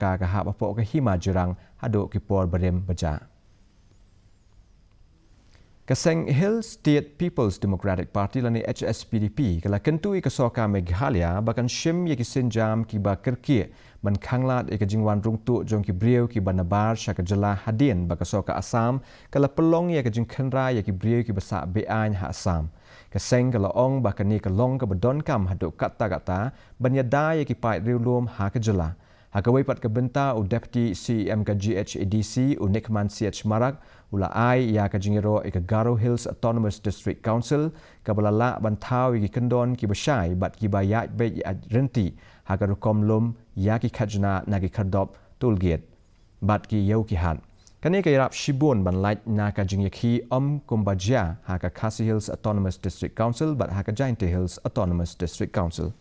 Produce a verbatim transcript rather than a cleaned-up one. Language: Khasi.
ka ka hap hapoh ka hima jirang haduh ki por barim bajah. Ka seng Hill State People's Democratic Party lane H S P D P ka la kyntu ïa ka sorkar Meghalaya ba kan shim ïa ki sienjam kiba kyrkieh ban khanglad ïa ka jingwan rung tuh jong ki briew kiba nabar sha ka jylla hadien ba ka sorkar Assam ka la pynlong ïa ka jingkhynra ïa ki briew kiba sah be-aiñ ha Assam. Ka seng ka la ong ba kane ka long kaba donkam haduh katta katta ban ïada ïa ki paid riewlum ha ka jylla. Ha kawei pat ka bynta, u Deputy C E M ka G H A D C, u Nickman C H Marak, u la ai ïa ka jingïaroh ïa ka Garo Hills Autonomous District Council kaba la lah ban thaw ïa ki kyndon kiba shai bad kiba ïaid beit ïaid ryntih ha ka rukom lum ïa ki khajna na ki khyrdop, toll gate bad ki ïew ki hat. Kane ka ïarap shibun ban lait na ka jingïakhih ym kumba jia ha ka Khasi Hills Autonomous District Council bad ha ka Jaintia Hills Autonomous District Council.